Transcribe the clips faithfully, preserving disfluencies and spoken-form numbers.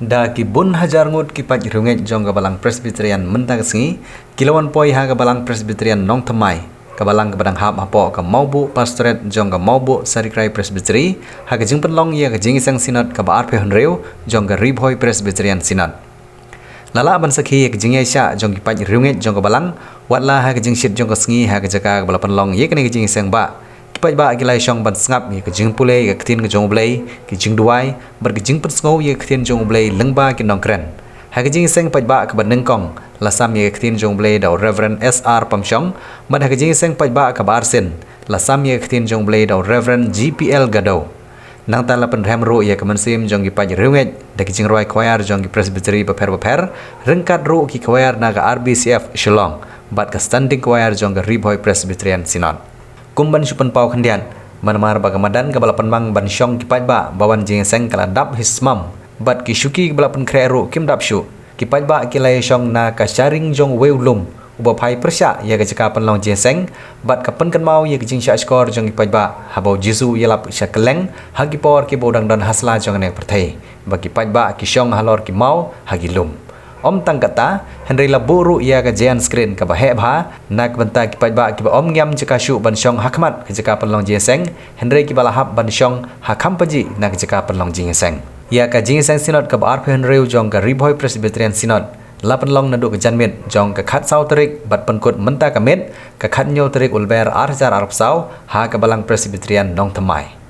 Da ki bun hajar ngut ki paid riewngeit jong ka Balang Presbyterian mynta ka sngi ki la wan poi ha ka Balang Presbyterian Nongthymmai, ka balang kaba dang hap hapoh ka Mawbuh Pastorate jong ka Mawbuh Sarikrai Presbytery, ha ka jingpynlong ïa ka jingïaseng Synod kaba arphew hynriew jong ka Ri Bhoi Presbyterian Synod. La lah ban sakhi ïa ka jingïaishah jong ki paid riewngeit jong ka balang, wat la ha ka jingshit jong ka sngi ha ka jaka kaba la pynlong ïa kane ka jingïaseng bah, ki paidbah ki la ïashong ban sngap ïa ka jingpule ïa ka ktien ka jong U Blei, ki jingduwai bad ka jingpynsngew ïa ka ktien jong U Blei lyngba ki nongkren. Ha ka jingïaseng paidbah kaba nyngkong la sam ïa ka ktien jong U Blei da u Reverend S R Pamshong, bad ha ka jingïaseng paidbah kaba arsien la sam ïa ka ktien jong U Blei da u Reverend G P L Gado. Nangta la pynrhem ruh ïa ka mynsiem jong ki paid riewngeit da ki jingrwai choir jong ki Presbytery bapher bapher, ryngkat ruh ki choir na ka R B C F Shillong bad ka Standing Choir jong ka Ri Bhoi Presbyterian Synod. Kum ban shu pynpaw khyndiat, namar ba ka madan kaba la pynmang ban shong ki paidbah ba wan jingïaseng ka la dap hi smam, bad ki shuki kiba la pynkhreh ruh kim dap shuh. Ki paidbah ki la ïashong na ka sharing jong uwei u lum uba phai pyrshah ïa ka jaka pynlong jingïaseng, bad ka pynkynmaw ïa ka jingshahshkor jong ki paidbah haba u Jisu u ïalap sha kylleng ha ki por kiba u dang don ha sla jong kane ka pyrthei, ba ki paidbah ki shong halor ki maw ha ki lum. Ym tang katta, hynrei la buh ruh ïa ka giant screen kaba heh bha na ka bynta ki paidbah kiba ym ngiam jaka shuh ban shong ha khmat ka jaka pynlong jingïaseng, hynrei kiba la hap ban shong ha kham pajih na ka jaka pynlong jingïaseng. Ïa ka jingïaseng Synod kaba arphew hynriew jong ka Ri Bhoi Presbyterian Synod la pynlong naduh ka janmiet jong ka khatsaw tarik bad pynkut mynta ka miet, ka khathynñiew tarik u Lber ar hajar arphew saw, ha ka Balang Presbyterian Nongthymmai.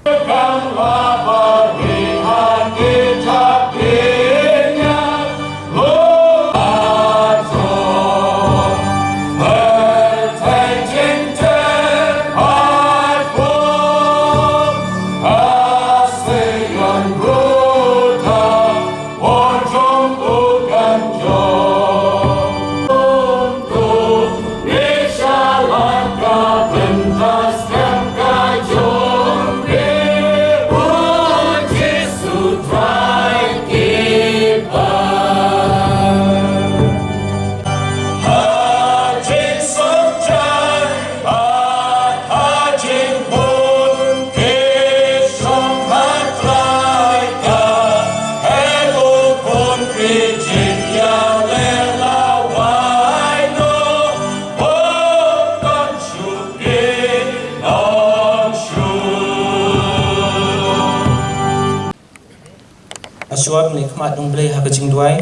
Ashuwa ngi khmat jong U Blei ha ka jingduwai.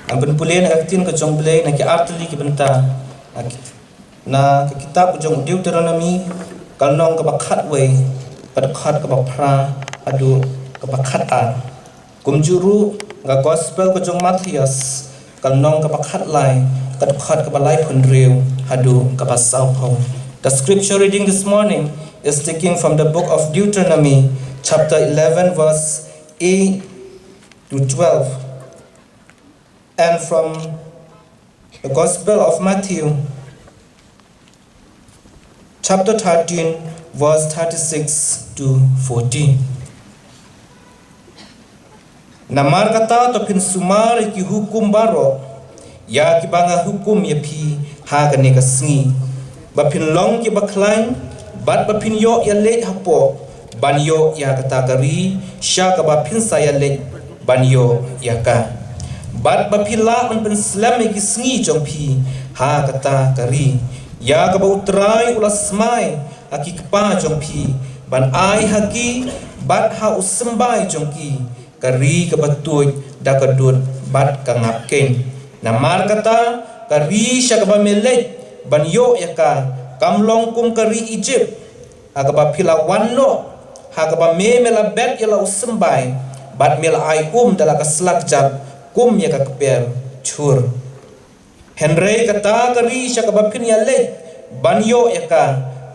Ngan pule na ka ktien ka jong U Blei na ki artylli ki bynta. Na ki, na ka kitab ka jong u Deuteronomy, ka lynnong kaba khatwei, ka dkhot kaba phra haduh kaba khatar. Kumjuh ruh ka Gospel ka jong Mathaios, ka lynnong kaba khatlai, ka dkhot kaba laiphew hynriew haduh kaba sawphew. The scripture reading this morning is taken from the book of Deuteronomy, chapter eleven, verse eight to twelve, and from the Gospel of Matthew, chapter thirteen, verse thirty-six to forty. Namar kata to phin sumar ïa ki hukum baroh, ïa kiba nga hukum ïa phi ha kane ka sngi, ba phin long kiba khlaiñ, bad ba phin ïoh ïaleit hapoh, ban ïoh ïa kata ka ri sha kaba phin sa ïaleit ban ïoh ïa ka. Bad ba phi lah ban pynslem ïa ki sngi jong phi ha kata ka ri, ïa kaba U Trai u la smai ha ki kpa jong phi ban ai ha ki bad ha u symbai jong ki, ka ri kaba tuid da ka dud bad ka ngap keiñ. Namar kata ka ri sha kaba me leit ban ïoh ïa ka, kam long kum ka ri Ijipt, ha kaba phi la wan noh, ha kaba me, me la bet ïa la u symbai, bad me la ai um da la ka sla kjat kum ïa ka kper jhur. Hynrei kata ka ri sha kaba phin ïaleit ban ïoh ïa ka,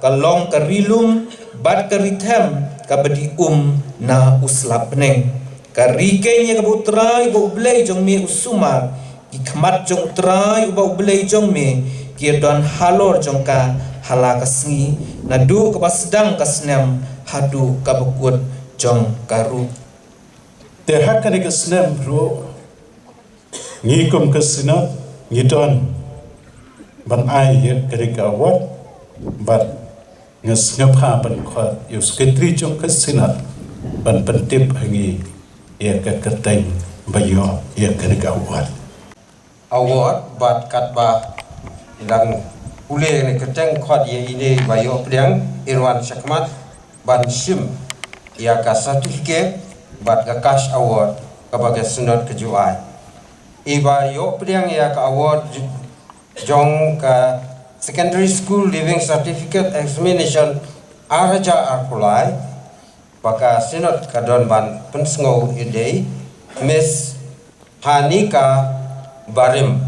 ka long ka ri lum bad ka ri them kaba dih um na u slap bneng. Ka ri keiñ ïa kaba U Trai uba U Blei jong me u sumar, ki khmat jong U Trai uba U Blei jong me ki ïadon halor jong ka ha la ka sngi, naduh kaba sdang ka snem haduh kaba kut jong ka ruh. Te ha kane ka snem ruh, ngi kum ka Synod ngi don ban ai ïa kane ka award, bad nga sngewbha ban khot ïa u Secretary jong ka Synod ban pyntip ha ngi ïa ka kyrteng ba ïoh ïa kane ka award. Award bad katba i dang pule ne kyrteng khot ïa ine ba ïoh pdiang, i wan shakhmat ban shim ïa ka certificate bad ka cash award kaba ka Synod ka ju ai. I ba ïoh pdiang ïa ka award ju-, jong ka Secondary School Leaving Certificate Examination ar hajar arphew lai, ba ka Synod ka don ban pynsngew ïa i dei Miss Hanika Barim.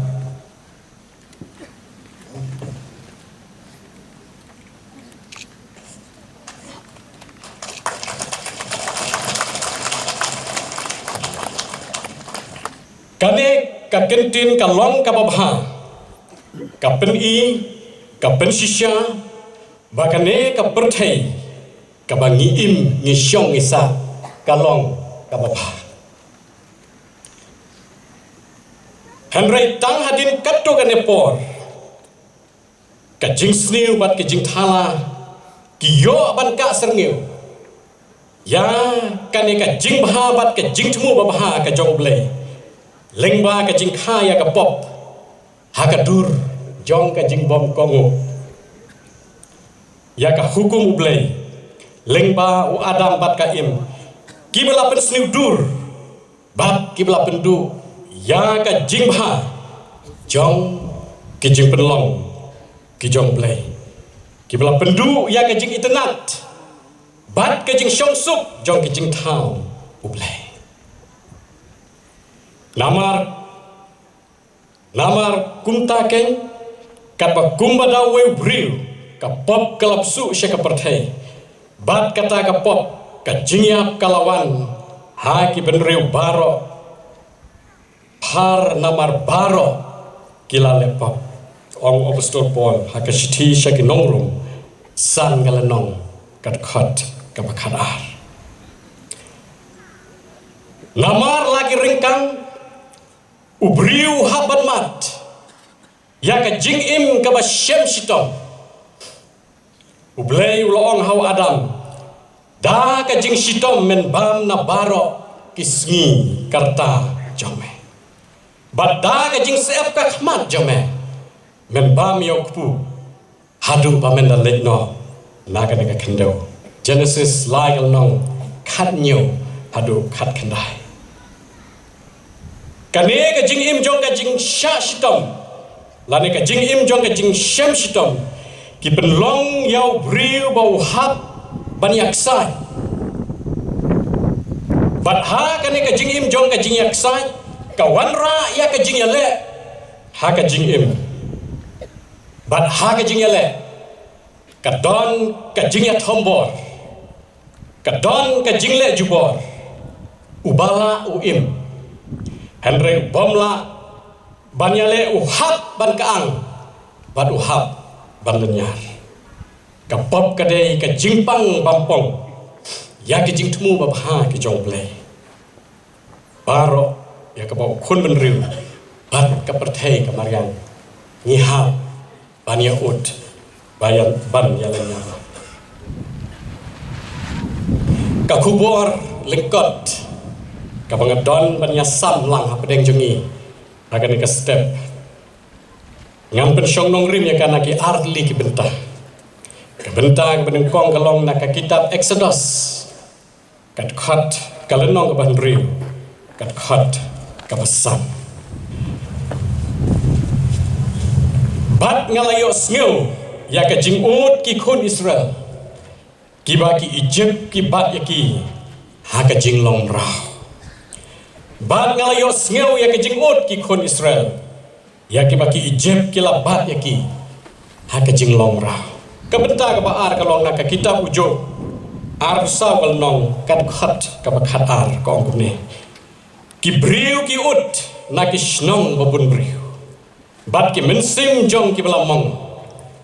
Kane ka kyntien ka long kaba bha, ka pyni, ka pynshisha ba kane ka pyrthei kaba ngi im, ngi shong, ngi sah, ka long kaba bha. Hynrei tang hadien katto katne por, ka jingsniew bad ka jingthala ki ïoh ban kah syrngiew ïa kane ka jingbha bad ka jingthmu babha ka jong U Blei lyngba ka jingkha ïa ka pop ha ka dur jong ka jingbymkohnguh ïa ka hukum U Blei lyngba u Adam bad ka Im, kiba la pynsniew dur bad kiba la pynduh ïa ka jingbha jong ki jingpynlong ki jong U Blei, kiba la pynduh ïa ka jingitynnad bad ka jingshongsuk jong ka jingthaw U Blei. Namar, namar kumta keiñ, katba kumba da uwei u briew ka pop ka la bsuh sha ka pyrthei, bad kata ka pop ka jingïap ka la wan ha ki bynriew baroh, phar namar baroh ki la leh pop. Ong u Apostol Paul ha ka shithi sha ki nong Rom, san ka lynnong, ka dkhot kaba khatar. Namar la ki ryngkang, u briew u hap ban mad ïa ka jingim kaba shem shitom. U Blei u la ong ha u Adam, da ka jingshitom men bam na baroh ki sngi ka rta jong me, bad da ka jingsyep ka khmat jong me men bam ïa u kpu, haduh ba men da leit noh na kane ka khyndew. Genesis lai ka lynnong, khathynñiew haduh khatkhyndai. Kane ka jingim jong ka jingshah shitom, lane ka jingim jong ka jingshem shitom, ki pynlong ïa u briew ba u hap ban ïaksaid. Bad ha kane ka jingim jong ka jingïaksaid, ka wanrah ïa ka jingïaleh ha ka jingim. Bad ha ka jingïaleh ka don ka jingïathombor, ka don ka jingleh jubor. U ba lah u im, hynrei u bym lah ban ïaleh, u hap ban kyang, bad u hap ban lynñiar. Ka pop ka dei ka jingpang bym pong ïa ki jingthmu babha ki jong U Blei. Baroh ïa kaba u khun bynriew bad ka pyrthei ka mariang, ngi hap ban ïa ud, ban ïa, ban ïa lynñiar. Ka khubor lyngkot kaba nga don ban ïasam lang hapdeng jong ngi ha kane ka step, ngan pynshong nongrim ïa ka na ki ar tylli ki bynta. Ka bynta kaba nyngkong ka long na ka kitab Eksodos, ka dkhot, ka lynnong kaba hynriew, ka dkhot kaba san. Bad nga la ïohsngew ïa ka jingud ki khun Israel, kiba ki Ijipt ki bat ïa ki ha ka jinglong mraw. Bad nga la ïohsngew ïa ka jingud ki khun Israel, ïa kiba ki Ijipt ki la bat ïa ki ha ka jinglong mraw. Ka bynta kaba ar ka long na ka kitab u Job, arphew saw ka lynnong, ka dkhot kaba khatar, ka ong kumne: Ki briew ki ud na ki shnong babun briew, bad ki mynsiem jong kiba la mong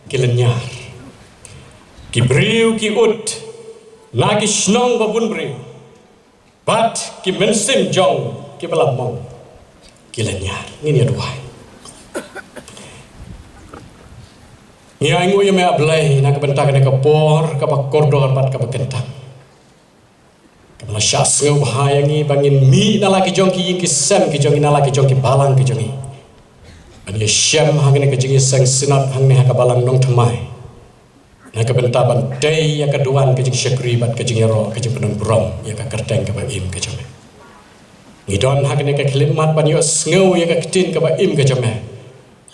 ki lynñiar. Ki briew ki ud na ki shnong babun briew, bad ki mynsiem jong kiba la mong ki lynñiar. Ngin ïa duwai. Ngi ainguh ïa me, A Blei, na ka bynta kane ka por kaba kordor bad kaba kyntang, kaba La shah sngewbha ïa ngi ba ngin mih na la ki jong ki ïing ki sem ki jong ngi, na la ki jong ki balang ki jong ngi, ban ïashem ha kane ka jingïaseng synod hangne ha ka balang Nongthymmai, na ka bynta ban tei ïa ka duwan ka jingshakri bad ka jingïaroh, ka jingpyndonkam ïa ka kyrteng kaba im ka jong me. Ngi don ha kane ka khyllipmat ban ïohsngew ïa ka ktien kaba im ka jong me.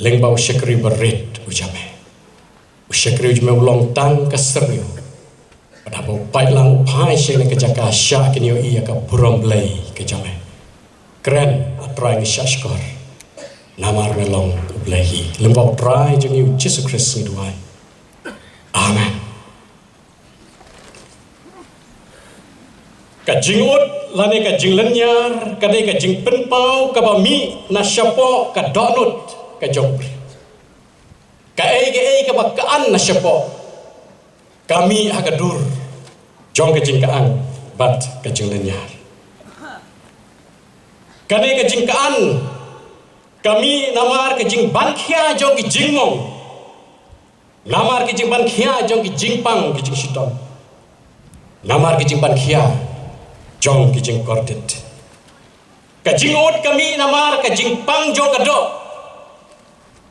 Lyngba u shakri barit u jong me, u shakri u jong me u long tang ka syrngiew. Bad haba u pait lang u phai sha kane ka jaka, shah kin ïohi ïa ka burom Blei ka jong me. Kren, A Trai, ngi shahshkor, namar me long U Blei hi. Lyngba U Trai jong ngi U Jisu Khrist ngi duwai. Amen. Ka jingud lane ka jinglynñiar ka dei ka jingpynpaw kaba mih na shapoh ka dohnud ka jong u briew. Kaei kaei kaba ka-an na shapoh ka mih ha ka dur jong ka jingka-ang bad ka jinglynñiar. Kane ka jingka-an ka mih namar ka jingbankhia jong ki jingmong, namar ka jingbankhia jong ki jingpang ki jingshitom, namar ka jingbankhia jong ki jingkordit. Ka jingud ka mih namar ka jingpang jong ka doh,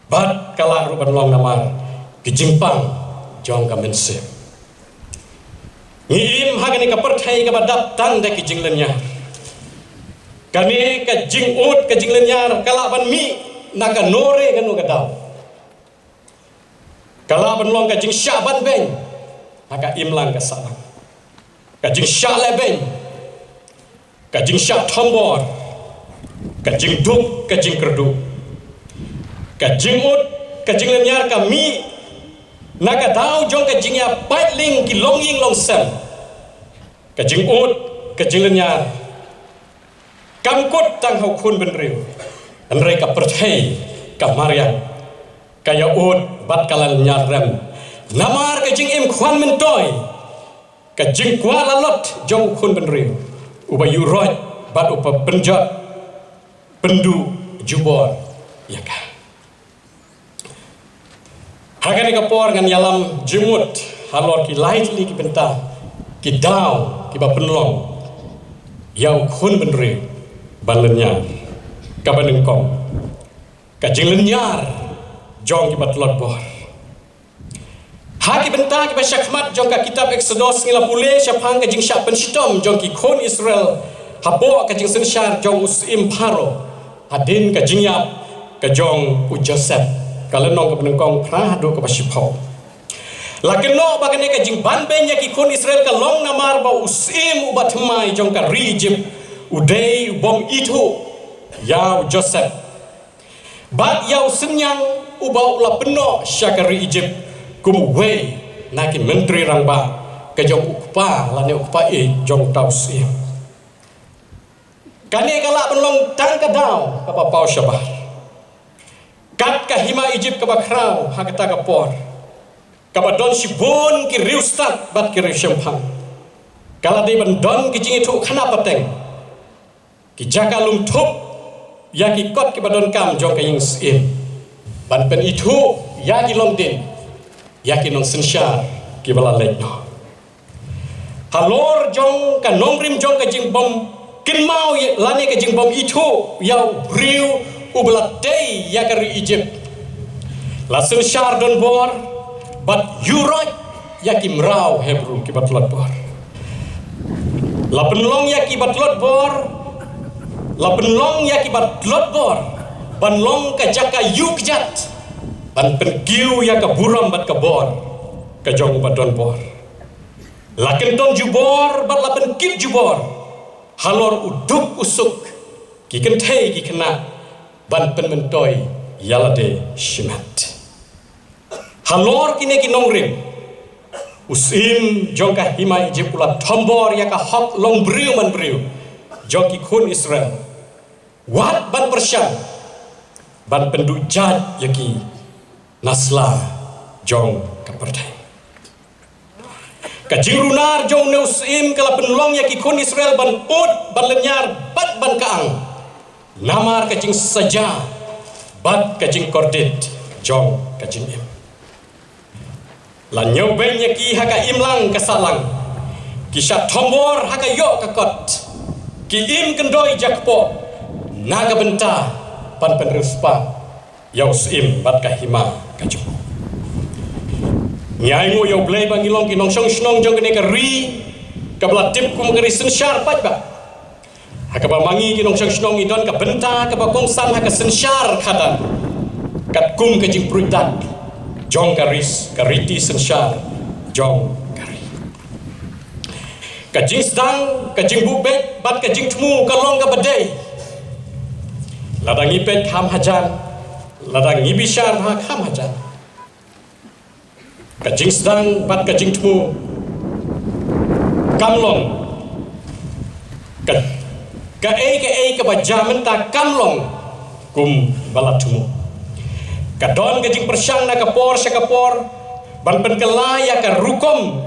bad ka lah ruh ban long namar ka jingpang jong ka mynsiem. Ngi im ha kane ka pyrthei kaba dap tang da ki jinglynñiar. Kane ka jingud ka jinglynñiar ka lah ban mih na kano re kano ka daw. Ka lah ban long ka jingshah banbeiñ ha ka imlang ka sahlang, ka jingshah lehbeiñ, ka jingshah thombor, ka jingduk, ka jingkyrduh. Ka jingud ka jinglynñiar ka mih na ka daw jong ka jingïapait lieng ki longïing longsem. Ka jingud ka jinglynñiar kam kut tang ha u khun bynriew, hynrei ka pyrthei ka mariang, ka ïa-ud bad ka la lynñiar rem namar ka jingim khwan myntoi, ka jingkwah lalot jong u khun bynriew uba ïuhroit bad uba pynjot pynduh jubor ïa ka. Ha kane ka por ngan ïalam jingmut halor ki lai tylli ki bynta, ki daw kiba pynlong ïa u khun bynriew ban lynñiar. Kaba nyngkong, ka jinglynñiar jong kiba tlot bor. Ha ki bynta kiba shakhmat jong ka kitab Eksodos ngi la pule shaphang ka jingshah pynshitom jong ki khun Israel hapoh ka jingsynshar jong u syiem Pharaoh hadien ka jingïap ka jong u Joseph, ka lynnong kaba nyngkong phra haduh kaba shiphew. La kynnoh ba kane ka jingbanbeiñ ïa ki khun Israel ka long namar ba u syiem uba thymmai jong ka ri Ijipt u dei u bym ithuh ïa u Joseph bad ïa u synñiang uba u la pynnoh sha ka ri Ijipt kum uwei na ki myntri rangbah ka jong u kpa lane u kpa ïeit jong uta u syiem. Kane ka lah ban long tang ka daw kaba paw shabar. Kat ka hima Ijipt kaba khraw ha kata ka por, kaba don shibun ki riewstad bad ki riewshemphang, ka la dei ban don ki jingithuh khana pateng, ki jaka lum thup ïa ki kot kiba donkam jong ka ïing syiem, ban pynithuh ïa ki longdien ïa ki nongsynshar kiba la leit noh. Halor jong ka nongrim jong ka jingbym kynmaw ïa, lane ka jingbym ithuh ïa u briew uba la tei ïa ka ri Ijipt, la synshar donbor bad ïuhroit ïa ki mraw Hebru kiba tlot bor. La pynlong ïa kiba tlot bor, la pynlong ïa kiba tlot bor ban long ka jaka ïuh kjat, ban pynkiew ïa ka burom bad ka bor ka jong uba donbor. La kyndon jubor bad la pynkit jubor halor u duk u suk, ki kynthei ki khynnah, ban pynmyntoi ïa lade shimet. Halor kine ki nongrim, u syiem jong ka hima Ijipt u la thombor ïa ka hok long briew man briew jong ki khun Israel, wat ban pyrshang ban pynduh jait ïa ki na sla jong ka pyrthei. Ka jingrunar jong une u syiem ka la pynlong ïa ki khun Israel ban ud, ban lynñiar bad ban ka-ang namar ka jingsaja bad ka jingkordit jong ka jingim. La ñiewbeiñ ïa ki ha ka imlang ka sahlang, Ki shah thombor ha ka ïoh ka kot. Ki im kyndoi jakpoh na ka bynta ban pynriewspah ïa u syiem bad ka hima ka jong u. Ngi ainguh ïa U Blei ba ngi long ki nongshong shnong jong kane ka ri kaba la tip kum ka ri synshar paidbah. Ha kaba ma ngi ki nongshong shnong ngi don ka bynta kaba kongsan ha ka synshar khadar katkum ka jingpruid dak jong ka ri, ka riti synshar jong ka ri. Ka jingsdang, ka jingbuh beit bad ka jingthmu ka long kaba dei. Lada ngi peit kham hajan, lada ngi bishar ha kham hajan, ka jingsdang bad ka jingthmu kam long. Ka, kaei kaei kaba jia mynta kam long kumba la thmu. Ka don ka jingpyrshang na ka por sha ka por ban pynkylla ïa ka rukom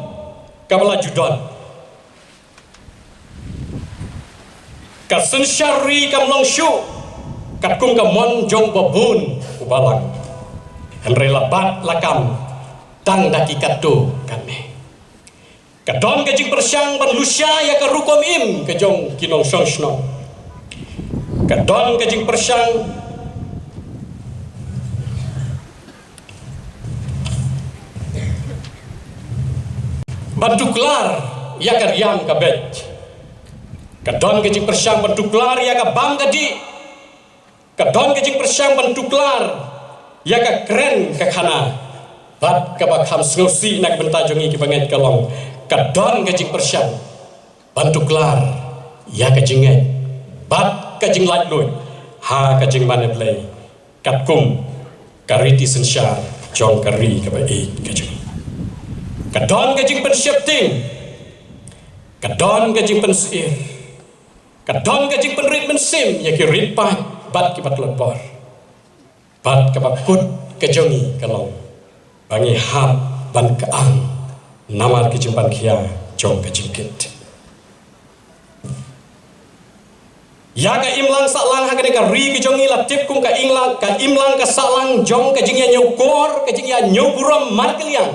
kaba la ju don. Ka synshar ri kam long shuh katkum ka mon jong uba bun u balang. Hynrei la bat la kam tang da ki katto katne. Ka don ka jingpyrshang ban lushai ïa ka rukom im ka jong ki nongshong shnong. Ka don ka jingpyrshang ban tuklar ïa ka riam ka beit. Ka don ka jingpyrshang ban tuklar ïa ka bam ka dih. Ka don ka jingpyrshang ban tuklar ïa ka kren ka khana. Bad kaba kham sngewsih na ka bynta jong ngi kiba ngeit ka long, ka don ka jingpyrshang ban tuklar ïa ka jingngeit bad ka jinglaitluid ha ka jingmane Blei katkum ka riti synshar jong ka ri kaba ïeit ka jong ngi. Ka don ka jingpynsheptieng, ka don ka jingpynsyir, ka don ka jingpynrit mynsiem ïa ki rit paid bad kiba tlot bor. Bad kaba kut ka jong ngi ka long ba ngi hap ban kyang namar ka jingpynkhia jong ka jingkit. Ïa ka imlang sahlang ha kane ka ri ka jong ngi la tip kum ka imlang, ka imlang ka sahlang jong ka jingïañiew kor, ka jingïañiew burom markylliang.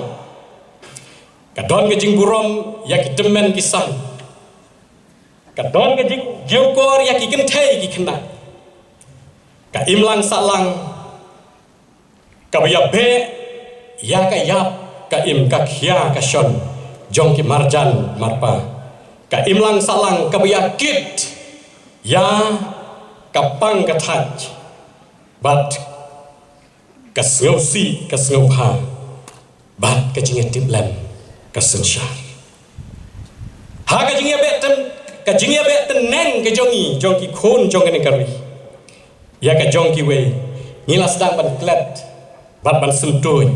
Ka don ka jingburom ïa ki tymmen ki san. Ka don ka jingïañiew kor ïa ki kynthei ki khynnah. Ka imlang sahlang kaba ïa beh ïa ka ïap ka im, ka khia ka shon jong ki marjan marpa. Ka imlang sahlang kaba ïa kit ïa ka pang ka thait bad ka sngewsih ka sngewbha bad ka jingïatiplem ka synshar. Ha ka jingïabeh tyn, ka jingïabeh tyneng ka jong ngi, jong ki khun jong kane ka ri ïa ka jong kiwei, ngi la sdang ban klet bad ban syntuid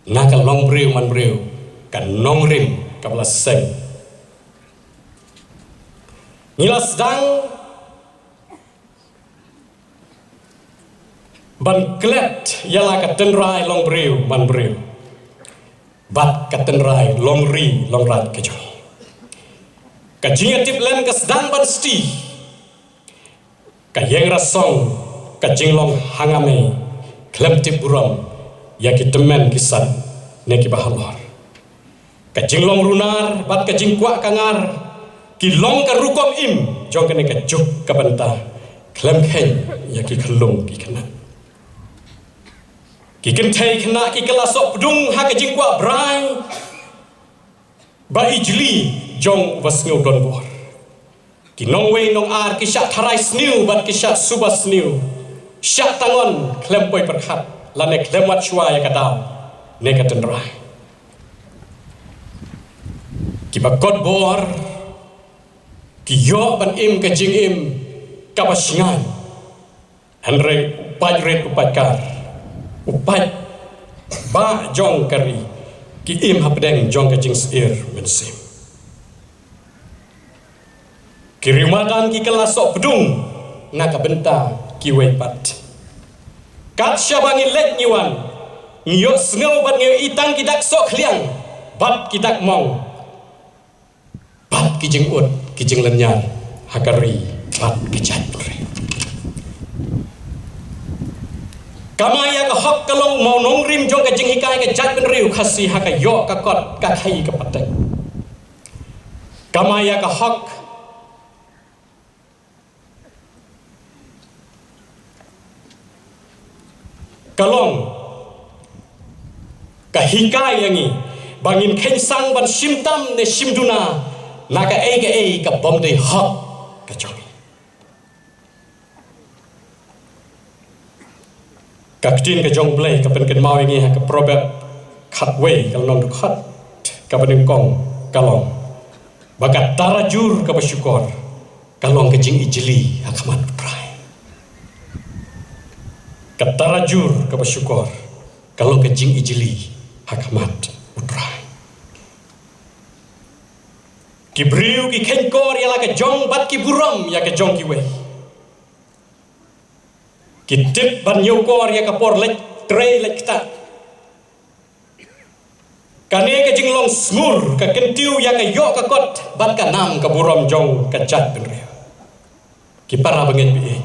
na ka longbriew manbriew, ka nongrim kaba la seng. Ngi la sdang ban klet ïa la ka tynrai longbriew manbriew bad ka tynrai longri longrad ka jong ngi. Ka jingïatiplem ka sdang ban sti, ka ïeng rasong, ka jinglong hangame khlem tip burom ïa ki tymmen ki san ne kiba halor. Ka jinglong runar bad ka jingkwah ka ngar ki long ka rukom im jong kane ka juk ka bynta khlem kheiñ ïa ki khyllung ki khynnah. Ki kynthei khynnah ki kylla soh pdung ha ka jingkwah brai ba ijli jong uba sngew donbor. Ki nongwei nongar ki shah tharai sniew bad ki shah suba sniew, shah tangon khlem poi pyrkhat lane khlem wad shuwa ïa ka daw ne ka tynrai. Kiba kot bor ki ïoh ban im ka jingim kaba shngaiñ. Hynrei u paid rit u paid kar, u paidbah jong ka ri, ki im hapdeng jong ka jingsyir mynsiem. Ki riewmadan ki kylla soh pdung na ka bynta kiwei pat. Kat shaba ngi leit ngi wan, ngi ïohsngew bad ngi ïohi tang ki dak soh khliang bad ki dak mong bad ki jingud ki jinglynñiar ha ka ri bad ka jaitbynriew. Kamai ïa ka hok ka long u mawnongrim jong ka jinghikai ka jaitbynriew Khasi ha ka ïoh ka kot, ka khaïi ka pateng. Kamai ïa ka hok ka long ka hikai ïa ngi ba ngin kheiñ sang ban shim tam ne shim duna na kaei kaei ka bym dei hok ka jong ngi. Ka ktien ka jong U Blei ka pynkynmaw ïa ngi ha ka Proverb khatwei ka lynnong dkhot kaba nyngkong, ka long ba ka tarajur kaba shukor ka long ka jingijli ha khmat U Trai. Ka tarajur kaba shukor ka long ka jingijli ha khmat U Trai. Ki briew ki kheiñkor ïa la ka jong bad ki burom ïa ka jong kiwei. Ki tip ban ñiewkor ïa ka por leit trei leit ktah. Kane ka jinglong sngur ka kyntiew ïa ka ïoh ka kot bad ka nam ka burom jong ka jaitbynriew. Ki para bangeit, phi i,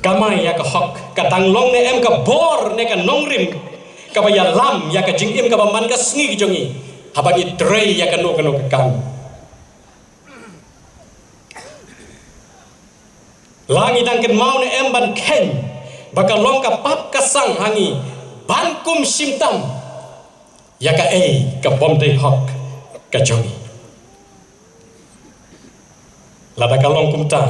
kamai ïa ka hok ka dang long ne em ka bor ne ka nongrim kaba ïalam ïa ka jingim kaba man ka sngi ka jong ngi haba ngi trei ïa kano kano ka kam. La ngi dang kynmaw ne em ban kheiñ ba ka long ka pap ka sang ha ngi ban kum shim tam ïa kaei ka bym dei hok ka jong ngi. Lada ka long kumta,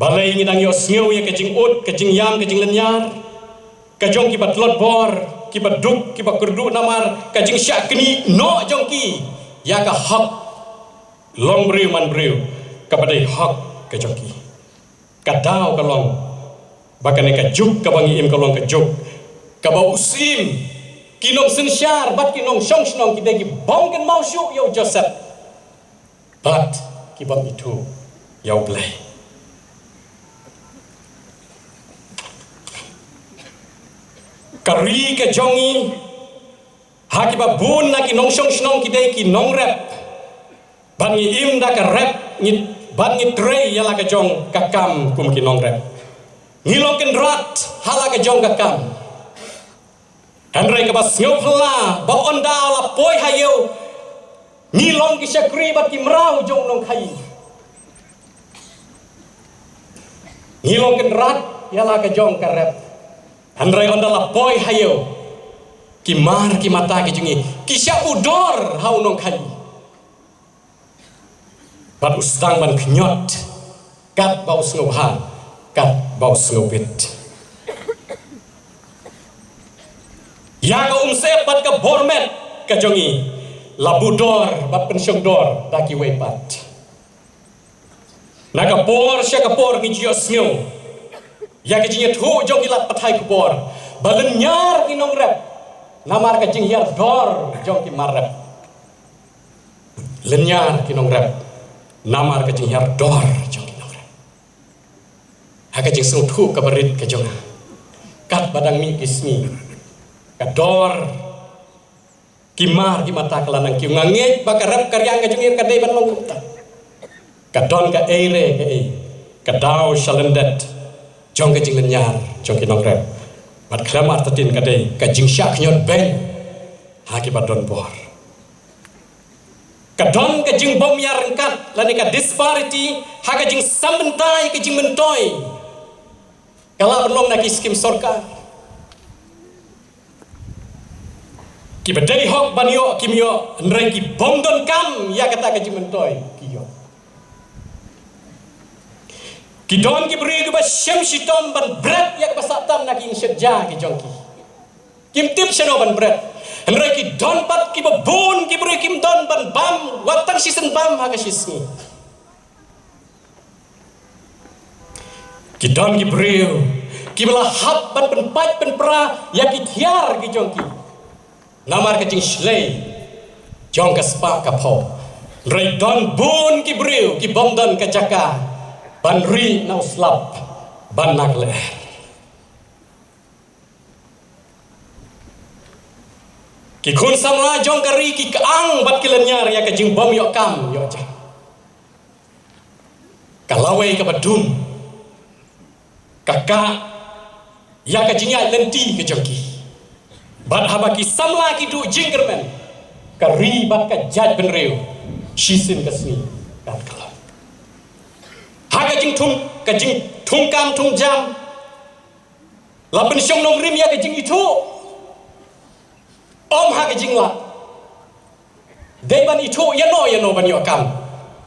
balei ngi dang ïohsngew ïa ka jingud, ka jingïam, ka jinglynñiar ka jong kiba tlot bor, kiba duk, kiba kyrduh namar ka jingshah knieh noh jong ki ïa ka hok long briew man briew kaba dei hok ka jong ki. Ka daw ka long ba kane ka juk kaba ngi im ka long ka juk kaba u syiem, ki nongsynshar bad ki nongshong shnong ki dei ki bym kynmaw shuh ïa u Joseph bad ki bym ithuh ïa U Blei. Ka ri ka jong ngi, ha kiba bun na ki nongshong shnong ki dei ki nongrep. Bad ngi im da ka rep, ngi, bad ngi trei ïa la ka jong ka kam kum ki nongrep. Ngi long kynrad ha la ka jong ka kam. Hynrei kaba sngewphylla ba ynda la poi ha ïew, ngi long ki shakri bad ki mraw jong u nongkhaïi. Ngi long kynrad ïa la ka jong ka rep. Hynrei ynda la poi ha ïew, ki mar ki mata ki jong ngi ki shah u dor ha u nongkhaïi. Bad u sdang ban khñiot katba u sngewbha, katba u sngewbit. Ïa ka umsyep bad ka bor met ka jong ngi la buh dor bad pynshong dor da kiwei pat. Na ka por sha ka por ngi ju ïohsngew ïa ka jingïathuh jong ki lad pathai khubor ba lynñiar ki nongrep namar ka jinghiar dor jong ki mar rep. Lynñiar ki nongrep namar ka jinghiar dor jong ki nongrep. Ha ka jingsngewthuh kaba rit ka jong nga, katba dang mih ki sngi, ka dor, ki mar ki mata ka la nang kiew. Nga ngeit ba ka rep ka riang ka jong ngi ka dei ban long kumta. Ka don kaei re kaei ka daw shalyndet jong ka jinglynñiar jong ki nongrep. Bad khlem artatien ka dei ka jingshah khñiot beiñ ha kiba don bor. Ka don ka jingbym ïaryngkat lane ka disparity ha ka jingsam bynta ïa ka jingmyntoi. Ka la pynlong na ki skim sorkar. Kiba dei hok ban ïoh kim ïoh, hynrei ki bym donkam ïa kata ka jingmyntoi ki ïoh. Ki don ki briew kiba shem shitom ban bret ïa kaba sah tam na ki jingshet ja ki jong ki. Kim tip shano ban bret. Hynrei ki don pat kiba bun ki briew kim don ban bam wat tang shisien bam ha ka shisngi. Ki don ki briew kiba la hap ban pynpait pynpra ïa ki thiar ki jong ki namar ka jingshlei jong ka spah ka phew. Hynrei don bun ki briew ki bym don ka jaka ban rieh na u slap ban na ka lyer. Ki khun samla jong ka ri ki kyang bad ki lynñiar ïa ka jingbym ïoh kam ïoh jam. Ka lawei kaba dum ka kah ïa ka jingïaid lynti ka jong ki. Bad haba ki samla ki duh jingkyrmen, ka ri bad ka jaitbynriew Shisien ka sngi kan kylla. Ha ka jingthung, ka jingthung kam thung jam, la pynshong nongrim ïa ka jingithuh. Ym ha ka jinglah. Dei ban ithuh ïano ïano ban ïoh kam.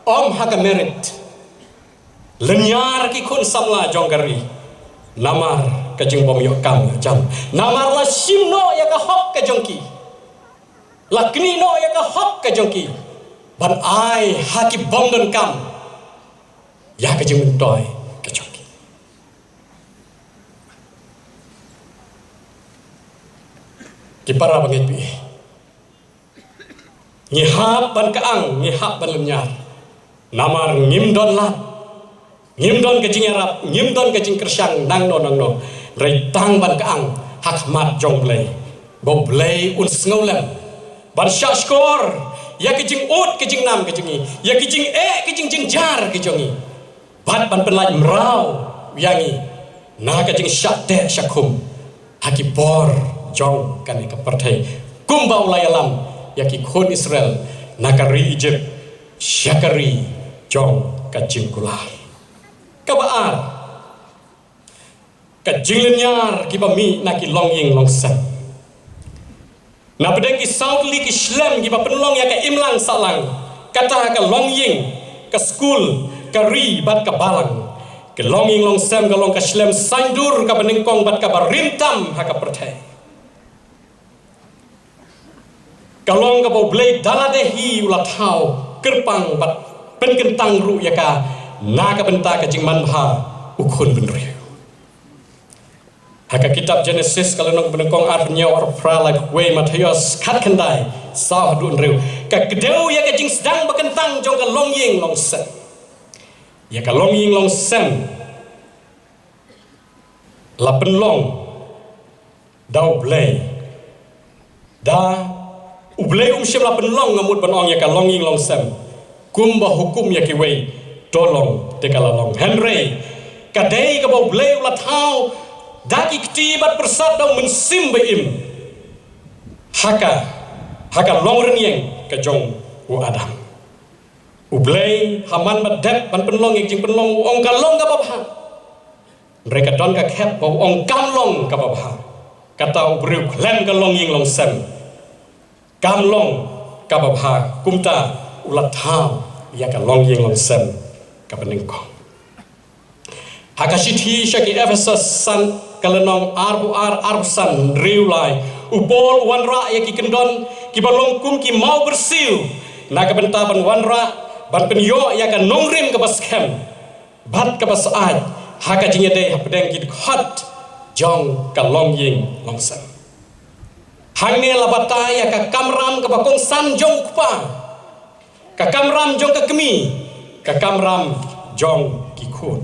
Ym ha ka merit. Lynñiar ki khun samla jong ka ri. Namar ka jingbym ïoh kam ïoh jam. Namar la shim noh ïa ka hok ka jong ki. La knieh noh ïa ka hok ka jong ki. Ban ai ha ki bym don kam. Ïa ka jingmyntoi ka jong ki. Ki para bangeit, ngi hap ban kyang, ngi hap ban lynñiar. Namar ngim don lad, ngim don ka jingïarap, ngim don ka jingkyrshan nangno nangno. Hynrei tang ban kyang ha khmat jong U Blei. Ba U Blei un sngewlem ban shahshkor ïa ka jingud ka jingnam ka jong ngi, ïa ka jingeh ka jingjynjar ka jong ngi. Bad ban pynlait mraw ïa ngi na ka jingshah teh shah khum ha ki por jong kane ka pyrthei, kumba u la ïalam ïa ki khun Israel na ka ri Ijipt sha ka ri jong ka jingkular. Kaba ar, ka jinglynñiar kiba mih na ki longïing longsem. Na pdeng ki saw tylli ki shlem kiba pynlong ïa ka imlang sahlang, kata ka longïing, ka skul, ka ri bad ka balang, ka longïing longsem ka long ka shlem saiñdur kaba nyngkong bad kaba rim tam ha ka pyrthei. Ka long kaba U Blei da lade hi u la thaw kyrpang bad pynkyntang ruh ïa ka na ka bynta ka jingmanbha u khun bynriew. Ha ka kitab Jenesis ka lynnong banyngkong arphew hynñiew, arphew phra, laiphew wei, Mathaios khatkhyndai, saw haduh hynriew, ka kdew ïa ka jingsdang ba kyntang jong ka longïing longsem. Ïa ka longïing longsem la pynlong da U Blei. Da U Blei um shym la pynlong, nga mut ban ong, ïa ka longïing longsem kumba hukum ïa kiwei, to long te ka la long. Hynrei ka dei kaba U Blei u la thaw da ki kti bad pyrsad da U Mynsiem Ba-im ha ka, ha ka longrynïeng ka jong u Adam. U Blei ha man ba dep ban pynlong ïa ka jingpynlong u ong ka long kaba bha. Hynrei ka don ka khep ba u ong kam long kaba bha. Kata u briew khlem ka longïing longsem kam long kaba bha, kumta u la thaw ïa ka longïing longsem kaba nyngkong. Ha ka shithi sha ki Ephesos san, ka lynnong arphew ar, arphew san, hynriew lai, u Paul u wanrah ïa ki kyndon kiba long kum ki maw byrsiew na ka bynta ban wanrah, ban pynïoh ïa ka nongrim kaba skhem bad kaba syaid ha ka jingïadei hapdeng ki dkhot jong ka longïing longsem. Hangne la batai ïa ka kamram kaba kongsan jong u kpa, ka kamram jong ka kmie, ka kamram jong ki khun.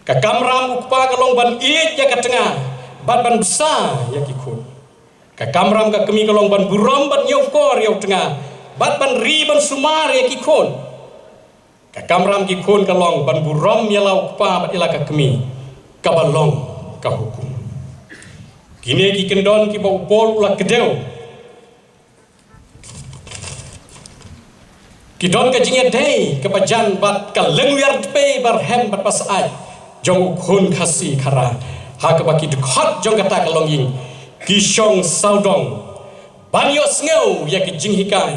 Ka kamram u kpa ka long ban ïeit ïa ka tnga bad ban bsa ïa ki khun. Ka kamram ka kmie ka long ban burom bad ñiewkor ïa u tnga bad ban ri ban sumar ïa ki khun. Ka kamram ki khun ka long ban burom ïa la u kpa bad ïa la ka kmie, kaba long ka hukum. Kine ki kyndon kiba u Paul u la kdew, ki don ka jingïadei kaba jan bad ka lynwiar dpei barhem bad basyaid jong u khun Khasi Khara, ha kaba ki dkhot jong kata ka longïing ki shong sawdong ban ïohsngew ïa ki jinghikai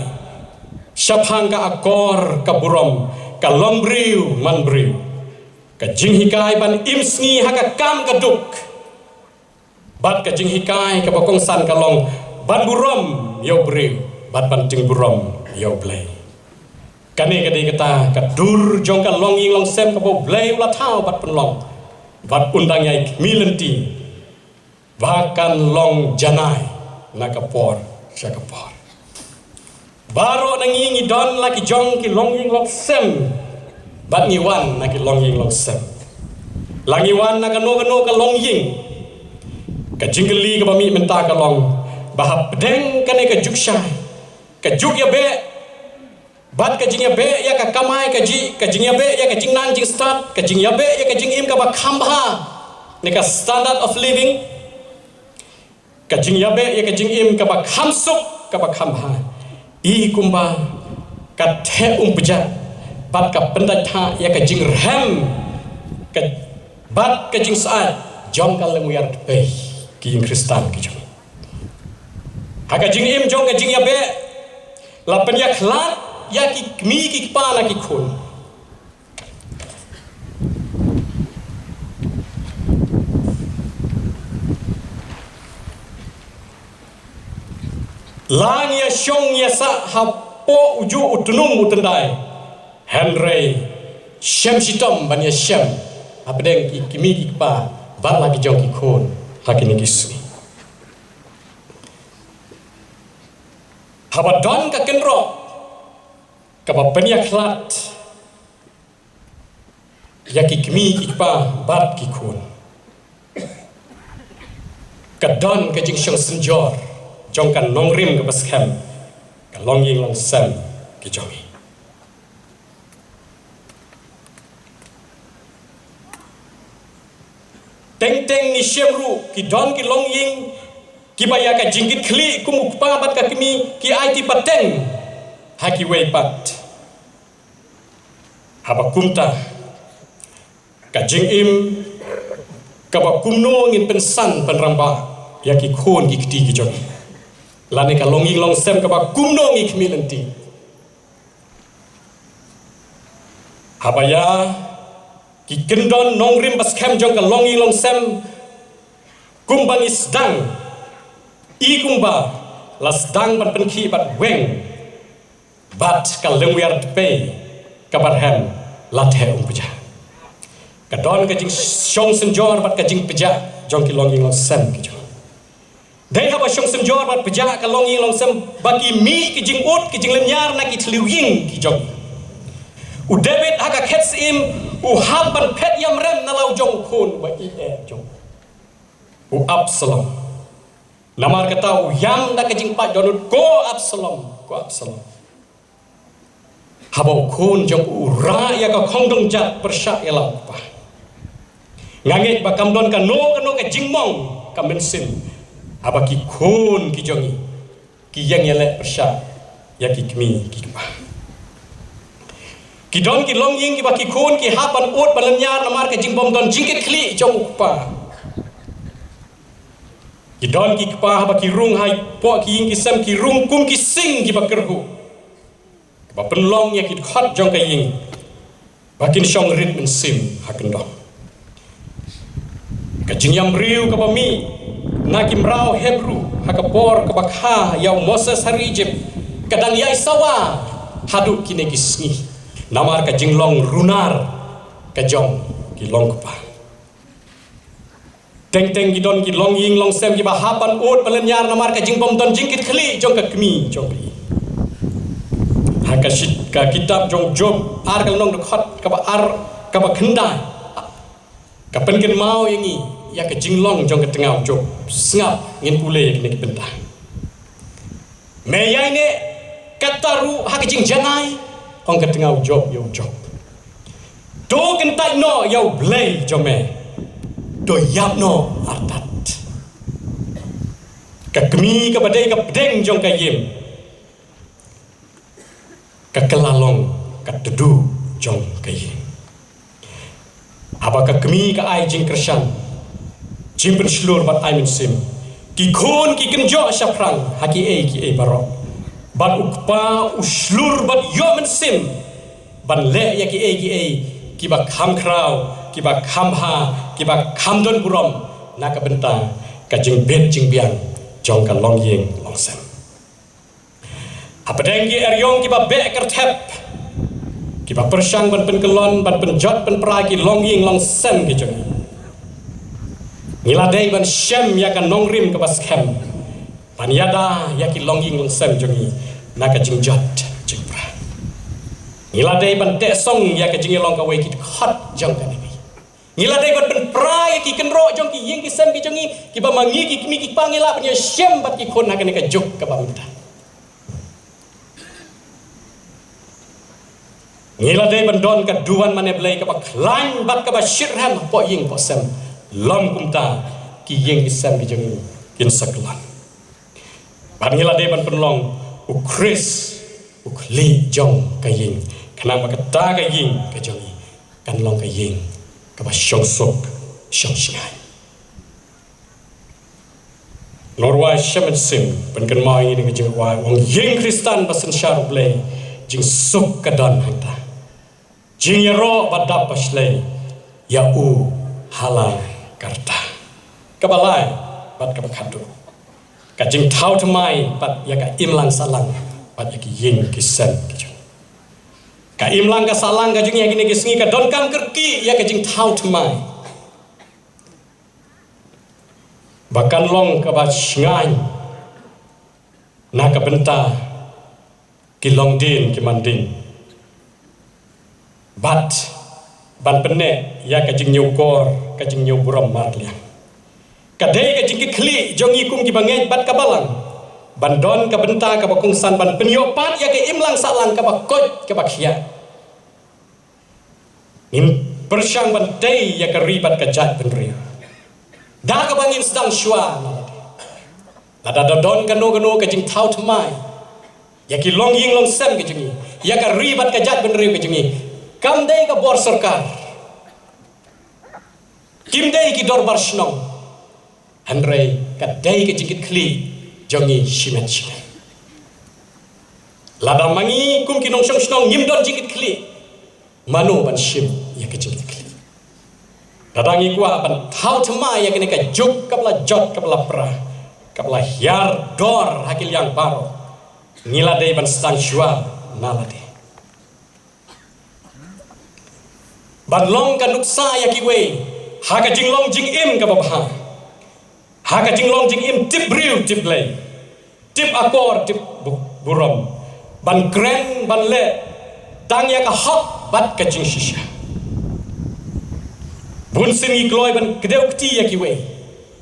shaphang ka akor ka burom, ka long briew man briew, ka jinghikai ban im sngi ha ka kam ka duk, bad ka jinghikai kaba kongsan ka long ban burom ïa u briew bad ban jingburom ïa U Blei. Kane ka dei kata ka dur jong ka longïing longsem kaba U Blei u la thaw bad pynlong, bad un dang ïai khmih lynti ba kan long janai na ka por sha ka por. Baroh na ngi ngi don la ki jong ki longïing longsem bad ngi wan na ki longïing longsem. La ngi wan na kano kano ka longïing, ka jingkylli kaba mih mynta ka long ba hapdeng kane ka juk shai, ka juk ïabeh, bad ka jingïabeh ïa ka kamai kajih, ka jingïabeh ïa ka jingnang jingstad, ka jingïabeh ïa ka jingim kaba kham bha, ne ka standard of living, ka jingïabeh ïa ka jingim kaba kham suk kaba kham bha. I kumba ka theh umpjah bad ka pyndait ha ïa ka jingrhem ka bad ka jingsyaid jong ka longïing dpei ki ïing Khristan ki jong. Ha ka jingim jong ka jingïabeh la pynïakhlad ïa ki kmie ki kpa na ki khun. La ngi ïa shong ïa sah hapoh u juh u tnum u tyndai. Hynrei shem shitom ban ïa shem hapdeng ki kmie ki kpa bad la ki jong ki khun ha kine ki sngi. Haba don ka kynroh kaba pynïakhlad ïa ki kmie ki kpa bad ki khun, ka don ka jingshong synjor jong ka nongrim kaba skhem, ka longïing longsem ki jong ngi. Teng teng ngi shem ruh ki don ki longïing kiba ïa ka jingkitkhlieh kum u kpa bad ka kmie ki aiti pateng ha kiwei pat. Haba kumta, ka jingim kaba kumno ngin pynsan pynrangbah ïa ki khun ki kti ki jong ngi, lane ka longïing longsem kaba kumno ngi khmih lynti. Haba ïa ki kyndon nongrim ba skhem jong ka longïing longsem kumba ngi sdang, i kumba la sdang ban pynkhih bad weng bad ka longïing dpei kaba rhem la theh umpjah. Ka don ka jingshong synjor bad ka jingpjah jong ki longïing longsem ki jong. Dei haba shong synjor bad pjah ka longïing longsem ba ki mih ki jingud ki jinglynñiar na ki thliew ïing ki jong. U David ha ka khet Syiem u hap ban phet ïamrem na la u jong u khun ba ïeit jong u, Absalom. Namar kata u ïam da ka jingpait dohnud, "Ko Absalom, ko Absalom." Haba u khun jong u u rah ïa ka khongdong jat pyrshah ïa la u kpa, nga ngeit ba kam don kano kano ka jingmong ka mynsiem haba ki khun ki jong ngi ki ïeng ïaleh pyrshah ïa ki kmie ki kpa. Ki don ki longïing kiba ki khun ki hap ban ud ban lynñiar namar ka jingbym don jingkitkhlieh jong u kpa. Ki don ki kpa haba ki rung hapoh ki ïing ki sem ki rung kum ki sing kiba kyrhuh, ba pynlong ïa ki dkhot jong ka ïing ba kin shong rit mynsiem ha kyndong. Ka jingïambriew kaba mih na ki mraw Hebru ha ka por kaba kha ïa u Moses ha ri Ijipt ka dang ïai sawa haduh kine ki sngi namar ka jinglong runar ka jong ki longkpa. Teng teng ki don ki longïing longsem kiba hap ban ud ban lynñiar namar ka jingbym don jingkitkhlieh jong ka kmie jong ka ïing. Ha ka shit ka kitab jong Job ar ka lynnong dkhot kaba ar, kaba khyndai, ka pynkynmaw ïa ngi ïa ka jinglong jong ka tnga u Job. Sngap ngin pule ïa kine ki bynta. Me ïaineh katta ruh ha ka jingjanai, ong ka tnga u Job ïa u Job. To kyntait noh ïa U Blei jong me. To ïap noh artat. Ka kmie kaba dei ka pdeng jong ka ïing ka kylla long ka tdu jong ka ïing. Haba ka kmie ka ai jingkyrshan, jingpynshlur bad ai mynsiem, ki khun ki kynjoh shaphrang ha kiei kiei baroh. Bad u kpa u shlur bad ïoh mynsiem ban leh ïa kiei kiei kiba kham khraw, kiba kham bha, kiba kham don burom na ka bynta ka jingbit jingbiang jong ka longïing longsem. Hapdeng ki eriong kiba beh kyrthep, kiba pyrshang ban pynkyllon, ban pynjot pynpra ki longïing longsem ki jong ngi, ngi la dei ban shem ïa ka nongrim kaba skhem ban ïada ïa ki longïing longsem jong ngi na ka jingjot jingpra. Ngi la dei ban teh song ïa ka jingïalong kawei ki dkhot jong ka Nebi. Ngi la dei ban pynpra ïa ki kynroh jong ki ïing ki sem ki jong ngi, kiba ma ngi ki kmie ki kpa ngi lah ban ïashem bad ki khun ha kane ka juk kaba mynta. Ngi la dei ban don ka duwan mane Blei kaba khlaiñ bad kaba shitrhem hapoh ïing hapoh sem. Lym kumta ki ïing ki sem ki jong ngi kin sa kyllon. Bad ngi la dei ban pynlong u Khrist u khlieh jong ka ïing, khnang ba kata ka ïing ka jong ngi kan long ka ïing kaba shongsuk shongshngaiñ. Nongrwai, shem mynsiem, pynkynmaw ïa ngi da ka jingrwai, u ong, ïing Khristan ba synshar U Blei, jingsuk ka don hangta. Jingïaroh ba dap ba shlei ïa u ha la ka rta. Kaba lai bad kaba khatduh, ka jingthaw thymmai bad ïa ka imlang sahlang bad ïa ki ïing ki sem ki jong. Ka imlang ka sahlang ka jong ngi ha kine ki sngi ka donkam kyrkieh ïa ka jingthaw thymmai ba kan long kaba shngaiñ na ka bynta ki longdien ki mandien, bad ban pynneh ïa ka jingñiewkor, ka jingñiewburom marliang. Ka dei ka jingkitkhlieh jong ngi kum ki bangeit bad ka balang ban don ka bynta kaba kongsan ban pynïoh pat ïa ka imlang sahlang kaba koit kaba khiah. Ngin pyrshang ban tei ïa ka ri bad ka jaitbynriew da kaba ngin sdang shuwa na lade. Lada da don kano kano ka jingthaw thymmai ïa ki longïing longsem ka jong ngi, ïa ka ri bad ka jaitbynriew ka jong ngi, kam dei ka bor sorkar, kim dei ki dorbar shnong, hynrei ka dei ka jingkitkhlieh jong ngi shimet shimet. Lada ma ngi kum ki nongshong shnong ngim don jingkitkhlieh, mano ban shim ïa ka jingkitkhlieh? Lada ngi kwah ban thaw thymmai ïa kane ka juk kaba la jot kaba la pra, kaba la hiar dor ha ki liang baroh, ngi la dei ban sdang shuwa na lade ban long ka nuksa ïa kiwei ha ka jinglong jingim kaba bha, ha ka jinglong jingim tip briew tip Blei, tip akor tip bu-, burom, ban kren ban leh tang ïa ka hok bad ka jingshisha. Bunsien ngi kloi ban kdew kti ïa kiwei,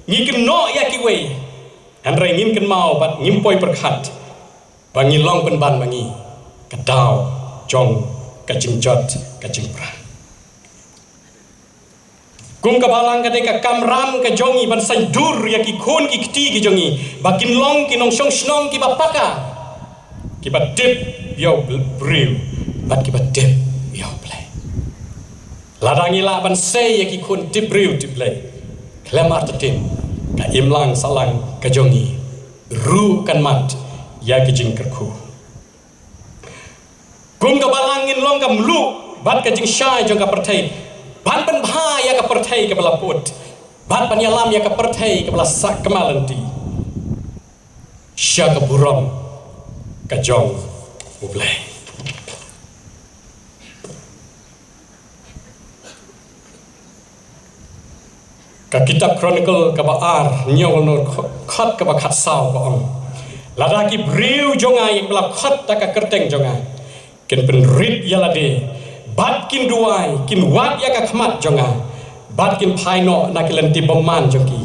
ngi kynnoh ïa kiwei, hynrei ngim kynmaw bad ngim poi pyrkhat ba ngi long pynban ma ngi ka daw jong ka jingjot ka jingpra. Kum ka balang ka dei ka kamram ka jong ngi ban saiñdur ïa ki khun ki kti ki jong ngi ba kin long ki nongshong shnong kiba paka, kiba tip ïa u briew bad kiba tip ïa u Blei. Lada ngi lah ban sei ïa ki khun tip briew tip Blei, khlem artatien ka imlang sahlang ka jong ngi ruh kan mad ïa ki jingkyrkhu. Kum ka balang ngin long ka mluh bad ka jingshai jong ka pyrthei ban pynbha ïa ka pyrthei kaba la pud bad ban ïalam ïa ka pyrthei kaba la sah kmal lynti sha ka burom ka jong U Blei. Ka kitab Chronicle kaba ar, hynñiew ngut, khot kaba khatsaw ka ong, lada ki briew jong nga ïa kiba la khot da ka kyrteng jong nga kin pynrit ïa lade bad kin duwai, kin wad ïa ka khmat jong nga bad kin phai noh na ki lynti bymman jong ki,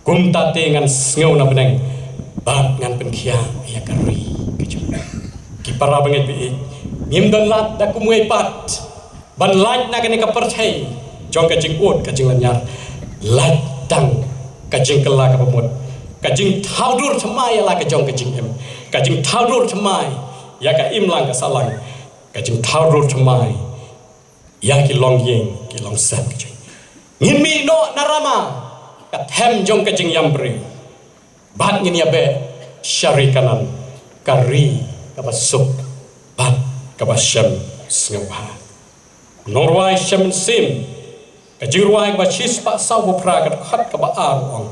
kumta te ngan sngew na bneng bad ngan pynkhiah ïa ka ri ka jong nga. Ki para bangeit ba ïeit, ngim don lad da kumwei pat ban lait na kane ka pyrthei jong ka jingud ka jinglynñiar. Lait tang ka jingkylla kaba mut, ka jingthaw dur thymmai ïa la ka jong ka jingim, ka jingthaw dur thymmai ïa ka imlang ka sahlang, ka jingthaw dur thymmai ïa ki longïing ki longsem ka jong ngi. Ngin mih noh na Rama, ka them jong ka jingïam briew, bad ngin ïa beh sha ri Kanaan, ka ri kaba suk bad kaba shem sngewbha. Nongrwai shem mynsiem, ka jingrwai kaba shispah sawphew phra, ka dkhot kaba ar ong,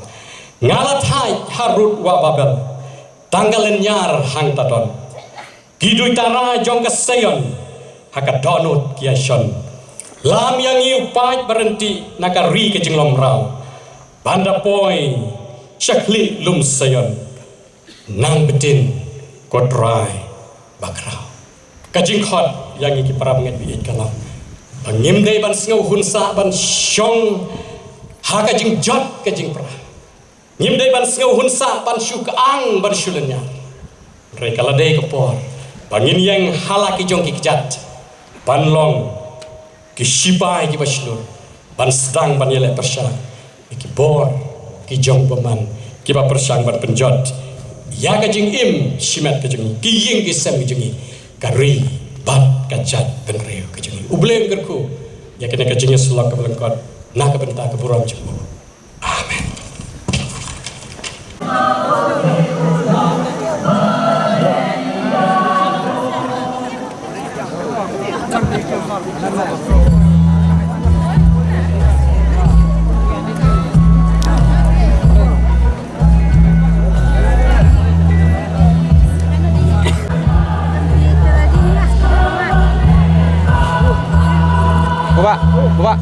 nga la thait harud wah Babel, tang ka lynñiar hangta don. Ki duitara jong ka Seion ha ka dohnud ki ïashon. Lam ïa ngi u paid ba ryntih na ka ri ka jinglong mraw, ban da poi sha khlieh lum Seion. Nang btin ko Trai bakhraw. Ka jingkhot ïa ngi ki para bangeit ba ïeit ka long ba ngim dei ban sngew hun sah ban shong ha ka jingjot ka jingpra. Ngim dei ban sngew hun sah ban shu kyang ban shu lynñiar. Hynrei ka la dei ka por ba ngin ïeng ha la ki jong ki kjat ban long ki shipai kiba shlur, ban sdang ban ïaleh pyrshah ïa ki bor ki jong u bymman kiba pyrshang ban pynjot ïa ka jingim shimet ka jong ngi, ki ïing ki sem ki jong ngi, ka ri bad ka jaitbynriew ka jong ngi. U Blei un kyrkhu ïa kane ka jingïasyllok kaba lyngkot na ka bynta ka burom jong u. Amen. Baba, baba.